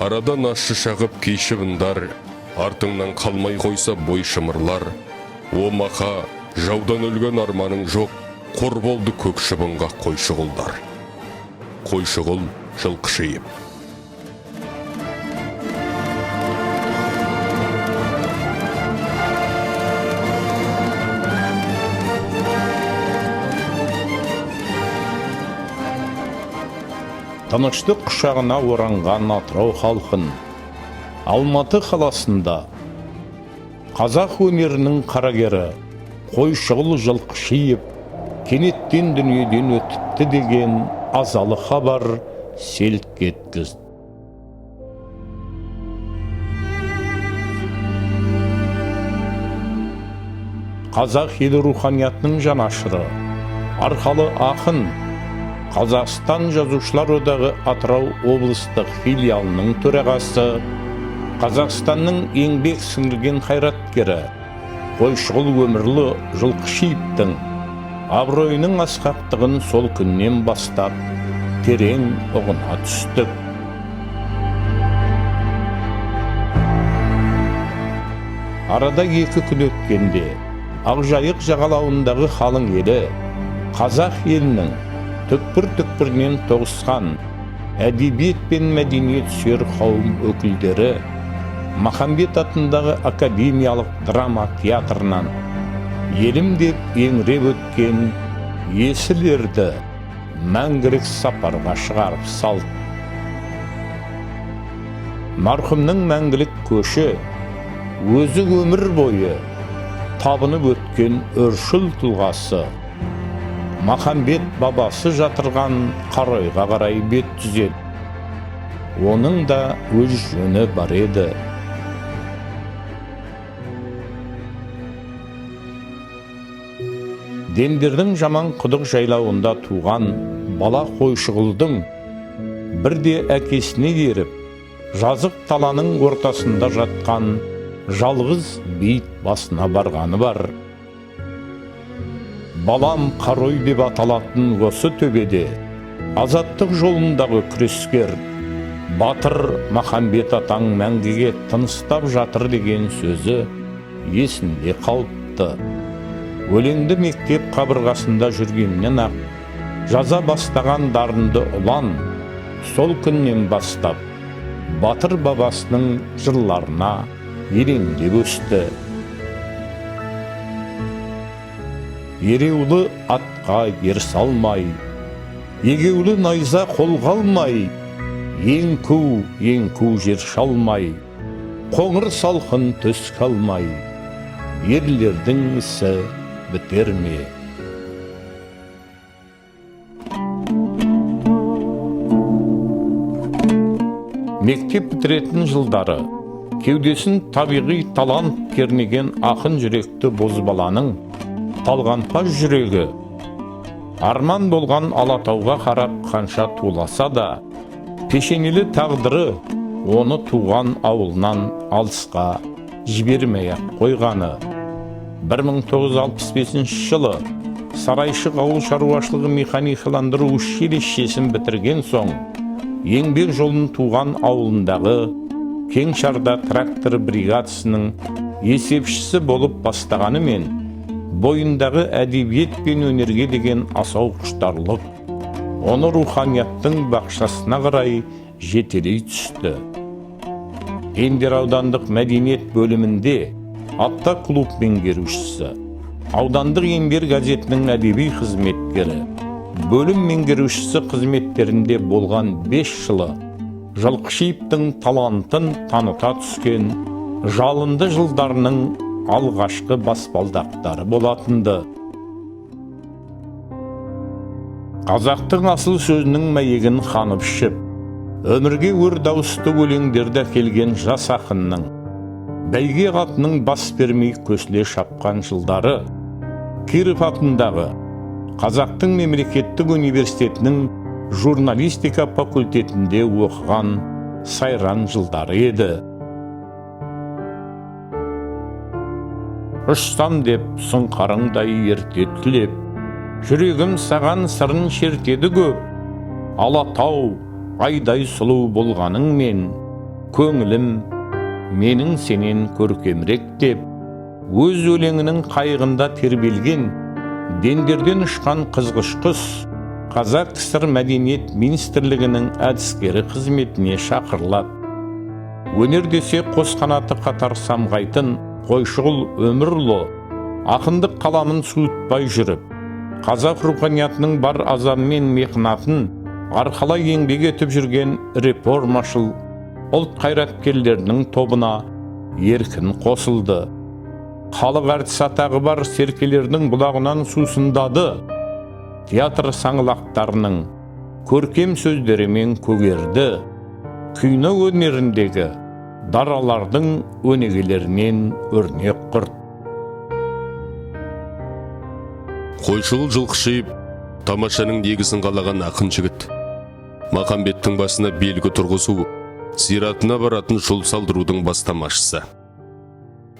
Арадан ащы шағып кей шыбындар, артыңнан қалмай қойса бой шымырлар. О Мақа, жаудан өлген арманың жоқ, қор болды көк шыбынға Қойшығұлдар. Қойшығұл Жылқышиев. Тыныштық құшағына оранған Атырау халқын Алматы қаласында қазақ өнерінің қарагері Қойшығұл Жылқышиев кенеттен дүниеден өтіпті деген азалы хабар селк еткізді. Қазақ елі руханиятының жанашыры, арқалы ақын, Қазақстан Жазушылар одағы Атырау облыстық филиалының төрағасы, Қазақстанның еңбек сіңірген қайраткері Қойшығұл Өмірлі Жылқышиевтің абыройының асқақтығын сол күннен бастап терең ұғына түстік. Арада 2 күн өткенде Ақжайық жағалауындағы қалың елі, қазақ елінің түкпір-түкпірінен тоғысқан әдебиет пен мәдениет сүйер қауым өкілдері Махамбет атындағы академиялық драма театрынан елім деп еңіреп өткен есіл ерді мәңгілік сапарға шығарып салды. Марқұмның мәңгілік көші өзі өмір бойы табынып өткен өршіл тұлғасы Махамбет бабасы жатырған Қаройға қарай бет түзеді. Оның да өз жөні бар еді. Дендердің жаман құдық жайлауында туған бала Қойшығұлдың бірде әкесіне еріп, жазық таланың ортасында жатқан жалғыз бейіт басына барғаны бар. Балам Қарой деп аталатын осы төбеде азаттық жолындағы күрескер батыр Махамбет атаң мәңгіге тыныстап жатыр деген сөзі есінде қалыпты. Өлеңді мектеп қабырғасында жүргеннен ақ жаза бастаған дарынды ұлан сол күннен бастап батыр бабасының жырларына елеңдеп өсті. Ереулі атқа ер салмай, егеулі найза қолға алмай, еңку, еңку жер шалмай, қоңыр салқын түс қалмай, ерлердің ісі бітер ме? Мектеп бітіретін жылдары кеудесін табиғи талант кернеген ақын жүректі бозбаланың талғампаз жүрегі арман болған Алатауға қарап қанша туласа да, пешенелі тағдыры оны туған ауылынан алысқа жібермей-ақ қойғаны. 1965 жылы Сарайшық ауыл шаруашылығы механикаландыру училищесін бітірген соң, еңбек жолын туған ауылындағы Кеңшарда трактор бригадасының есепшісі болып бастағанымен, бойындағы әдебиет пен өнерге деген асау құштарлық оны руханияттың бақшасына қарай жетелей түсті. Тендер аудандық мәдениет бөлімінде апта клуб меңгерушісі, аудандық Еңбек газетінің әдеби қызметкері, бөлім меңгерушісі қызметтерінде болған 5 жылы Жылқышиевтің талантын таныта түскен жалынды жылдарының алғашқы баспалдақтары болатынды. Қазақтың асыл сөзінің мәйегін қанып ішіп, өмірге өр дауысты өлеңдерді әкелген жас ақынның бәйге атының бас бермей көсіле шапқан жылдары Киров атындағы Қазақтың мемлекеттік университетінің журналистика факультетінде оқыған сайран жылдары еді. Ұшсам деп сұңқарыңдай ерте түлеп, жүрегім саған сырын шертеді көп. Алатау айдай сұлу болғаныңмен, Көңілім менің сенен көркемірек деп, өз өлеңінің қайығында тербелген дендерден ұшқан қызғыш құс Қазақ КСР Мәдениет Министрлігінің әдіскері қызметіне шақырылады. Өнер десе қос қанаты қатар самғайтын Қойшығұл Өмірұлы ақындық қаламын суытпай жүріп, қазақ руханиятының бар азабы мен мехнатын арқалай еңбек етіп жүрген реформашыл ұлт қайраткерлерінің тобына еркін қосылды. Халық әртісі атағы бар серкелердің бұлағынан сусындады. Театр саңлақтарының көркем сөздерімен көгерді. Кино өнеріндегі даралардың өнегелерінен өрнек құрды. Қойшығұл Жылқышиев тамашаның негізін қалаған ақын жігіт. Махамбеттің басына белгі тұрғызу, зиратына баратын жол салдырудың бастамашысы.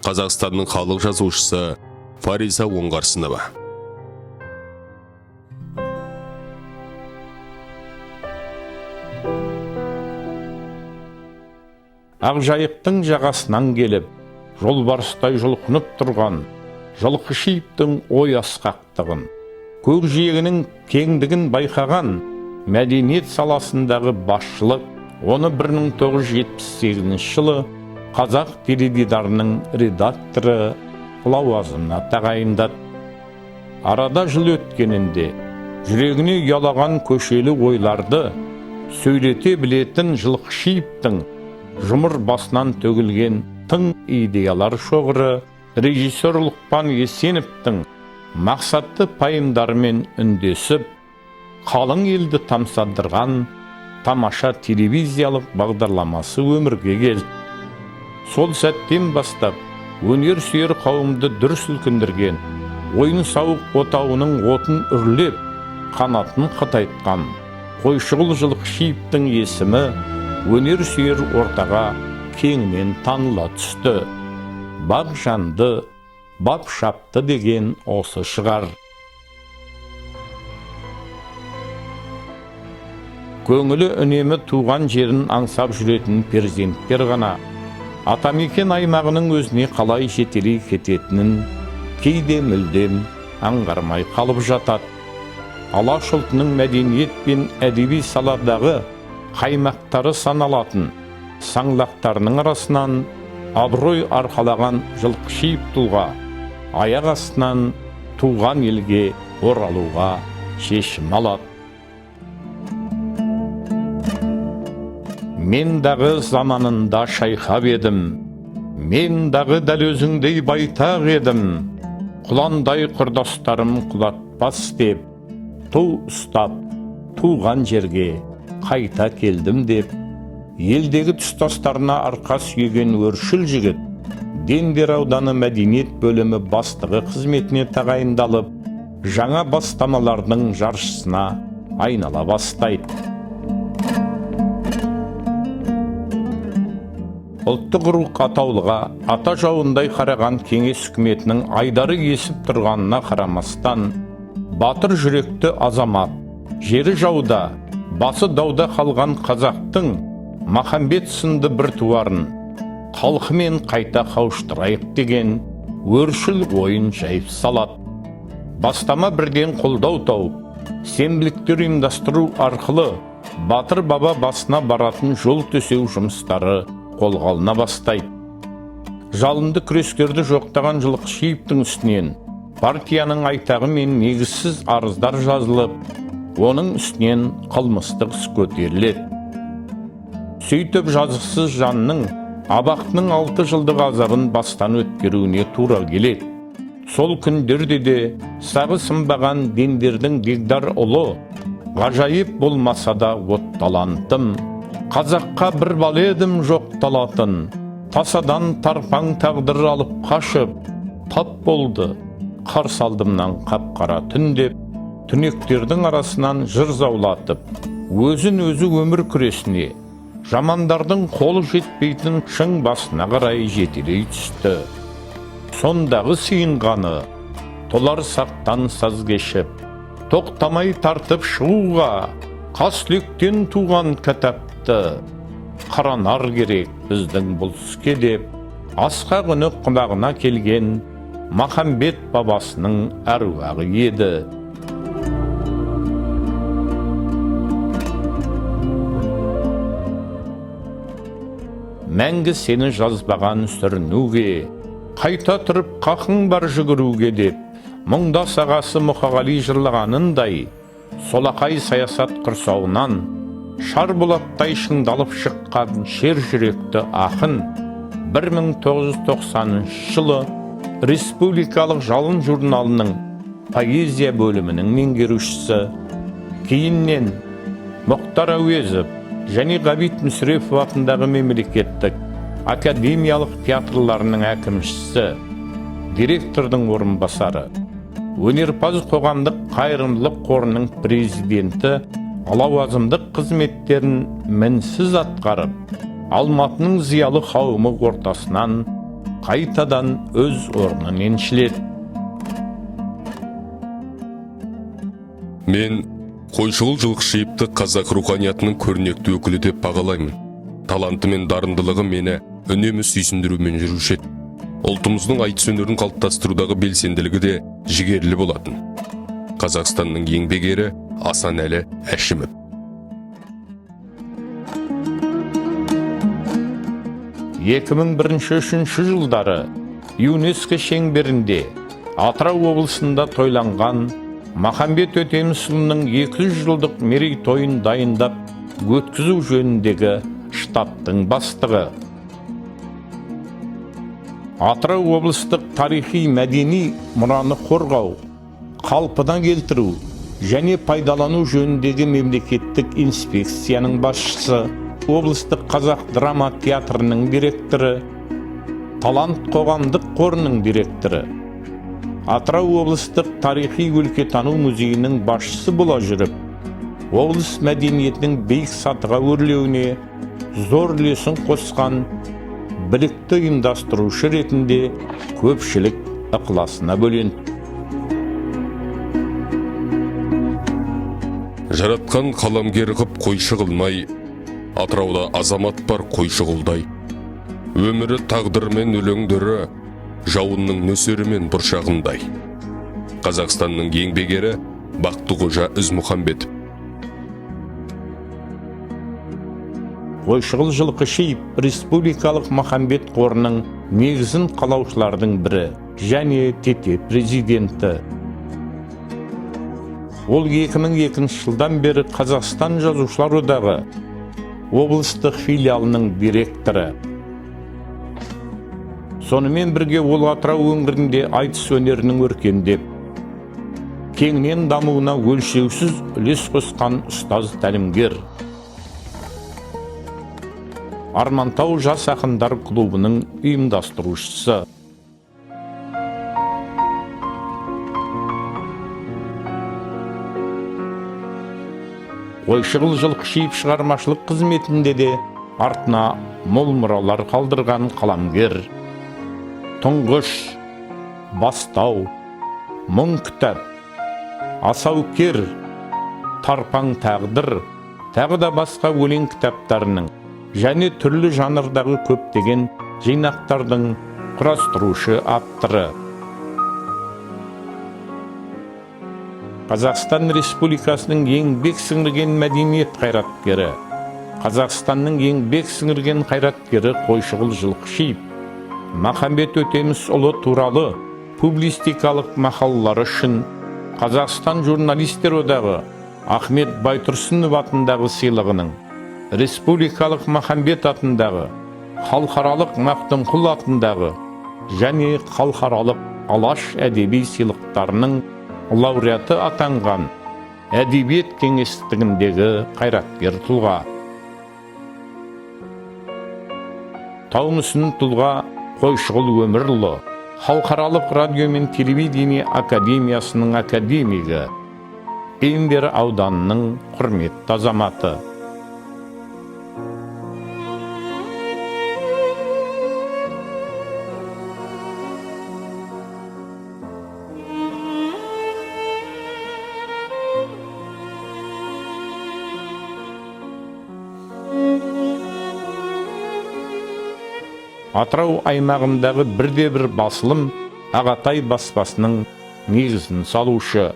Қазақстанның халық жазушысы Фариза Оңғарсынова. Ақжайықтың жағасынан келіп, жолбарыстай жұлқынып тұрған Жылқышиевтің ой асқақтығын, көкжиегінің кеңдігін байқаған мәдениет саласындағы басшылық оны 1978 жылы Қазақ теледидарының редакторы лауазымына тағайындады. Арада жыл өткенінде жүрегіне ұялаған көшелі ойларды сөйлете білетін Жылқышиевтің жұмыр басынан төгілген тың идеялар шоғыры режиссер Лұқпан Есеновтің мақсатты пайымдарымен үндесіп, қалың елді тамсандырған тамаша телевизиялық бағдарламасы өмірге келді. Сол сәттен бастап өнер сүйер қауымды дүр сілкіндірген, ойын сауық отауының отын үрлеп, қанатын қатайтқан Қойшығұл Жылқышиевтің есімі өнер сүйер ортаға кеңінен таныла түсті. Бақ жанды, бап шапты деген осы шығар. Көңілі үнемі туған жерін аңсап жүретін перзенттер ғана атамекен аймағының өзіне қалай жетелей кететінін кейде мүлдем аңғармай қалып жатады. Алаш ұлтының мәдениет пен әдеби саладағы қаймақтары саналатын саңлақтарының арасынан абырой арқалаған Жылқышиев тұлға аяқ астынан туған елге оралуға шешім алады. Мен дағы заманында шайқап едім, мен дағы дәл өзіңдей байтақ едім, құландай құрдастарым құлатпас деп, ту ұстап, туған жерге қайта келдім деп, елдегі тұстастарына арқа сүйеген өршіл жігіт Дендер ауданы мәдениет бөлімі бастығы қызметіне тағайындалып, жаңа бастамалардың жаршысына айнала бастайды. Ұлттық рух атаулыға ата жауындай қараған кеңес үкіметінің айдары есіп тұрғанына қарамастан, батыр жүректі азамат, жері жауда, басы дауда қалған қазақтың Махамбет сынды бір туарын халқымен қайта қауыштырайық деген өршіл ойын жайып салады. Бастама бірден қолдау тауып, сенбіліктер ұйымдастыру арқылы батыр баба басына баратын жол төсеу жұмыстары қолға алына бастайды. Жалынды күрескерді жоқтаған Жылқышиевтің үстінен партияның айтағы мен негізсіз арыздар жазылып, оның үстінен қылмыстық іс көтеріледі. Сөйтіп жазықсыз жанның абақтының 6 жылдық азабын бастан өткеруіне тура келеді. Сол күндерде де сағы сынбаған дендердің дегдар ұлы, ғажайып болмаса да отталантым, қазаққа бір бала едім жоқталатын, тасадан тарпаң тағдыр алып қашып, тап болды, қарсы алдымнан қап-қара түн деп, түнектердің арасынан жыр заулатып, өзін өзі өмір күресіне, жамандардың қолы жетпейтін шың басына қарай жетелей түсті. Сондағы сыйынғаны, толар сақтан саз кешіп, тоқтамай тартып шығуға, қас түлектен туған кітапты, Қаранар керек біздің бұл іске деп, асқақ үні құлағына келген Махамбет бабасының әруағы еді. Мәңгі сені жазбаған сүрінуге, қайта тұрып қақың бар жүгіруге деп, мұңдас ағасы Мұқағали жырлағанындай, солақай саясат құрсауынан шар болаттай шыңдалып шыққан шер жүректі ақын 1990 жылы Республикалық Жалын журналының поэзия бөлімінің меңгерушісі, кейіннен Мұхтар Әуезов және Ғабит Мүсірепов атындағы мемлекеттік академиялық театрларының әкімшісі, директордың орынбасары, өнерпаз қоғамдық қайырымдылық қорының президенті лауазымдық қызметтерін мінсіз атқарып, Алматының зиялы қауымы ортасынан қайтадан өз орнын еншіледі. Мен Қойшығұл Жылқышиевті қазақ руханиятының көрнекті өкілі деп бағалаймын. Таланты мен дарындылығы мені үнемі сүйсіндірумен жүруші еді. Ұлтымыздың айтыс өнерін қалыптастырудағы белсенділігі де жігерлі болатын. Қазақстанның еңбек ері Асанәлі Әшімов. 2001-3 жылдары ЮНЕСКО шеңберінде Атырау облысында тойланған Махамбет Өтемісұлының 200 жылдық мерейтойын дайындап өткізу жөніндегі штабтың бастығы. Атырау облыстық тарихи мәдени мұраны қорғау, қалпына келтіру және пайдалану жөніндегі мемлекеттік инспекцияның басшысы, облыстық қазақ драма театрының директоры, Талант қоғамдық қорының директоры, Атырау облыстық тарихи өлкетану музейінің басшысы бола жүріп, облыс мәдениетінің биік сатыға өрлеуіне зор үлесін қосқан білікті ұйымдастырушы ретінде көпшілік ықыласына бөленді. Жаратқан қаламгер қып қойшы қылмай, Атырауда азамат бар Қойшығұлдай. Өмірі тағдырмен өлеңдері, жауынның нөсері мен бұршағындай. Қазақстанның еңбек ері Бақтықожа Ізмұхамбетов. Қойшығұл Жылқышиев Республикалық Махамбет қорының негізін қалаушылардың бірі және тете президенті. Ол 2002 жылдан бері Қазақстан Жазушылар одағы облыстық филиалының директоры. Сонымен бірге ол Атырау өңірінде айтыс өнерінің өркендеп, кеңінен дамуына өлшеусіз үлес қосқан ұстаз тәлімгер. Армантау жас ақындар клубының ұйымдастырушысы. Қойшығұл Жылқышиев шығармашылық қызметінде де артына мол мұралар қалдырған қаламгер. Тұңғыш, Бастау, Мың кітап, Асаукер, Тарпаң тағдыр, тағы да басқа өлең кітаптарының және түрлі жанрдағы көптеген жинақтардың құрастырушы авторы. Қазақстан Республикасының еңбек сіңірген мәдениет қайраткері, Қазақстанның еңбек сіңірген қайраткері Қойшығұл Жылқышиев Махамбет Өтемісұлы туралы публистикалық мақалалары үшін Қазақстан Журналистер одағы Ахмет Байтұрсынов атындағы сыйлығының, Республикалық Махамбет атындағы, Халықаралық Мақтымқұл атындағы және Халықаралық Алаш әдеби сыйлықтарының лауреаты атанған әдебиет кеңестігіндегі қайраткер тұлға. Тау мүсін тұлға Қойшығұл Өмірұлы, Халықаралық радио мен телевидение академиясының академигі, Кембер ауданының құрметті азаматы. Атырау аймағындағы бірде-бір басылым Ағатай баспасының негізін салушы.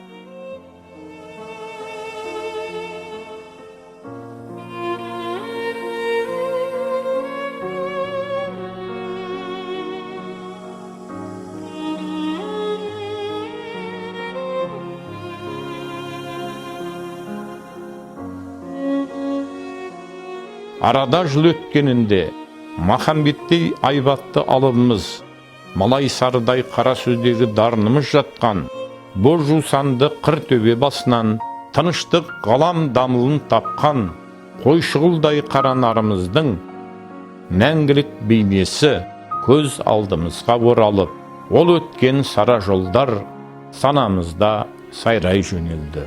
Арада жыл өткенінде Махамбеттей айбатты алыбымыз, Малайсарыдай қара сөздегі дарынымыз жатқан боз жусанды қыр төбе басынан тыныштық ғалам дамылын тапқан Қойшығұлдай қара нарымыздың мәңгілік бейнесі көз алдымызға оралып, ол өткен сара жолдар санамызда сайрай жөнелді.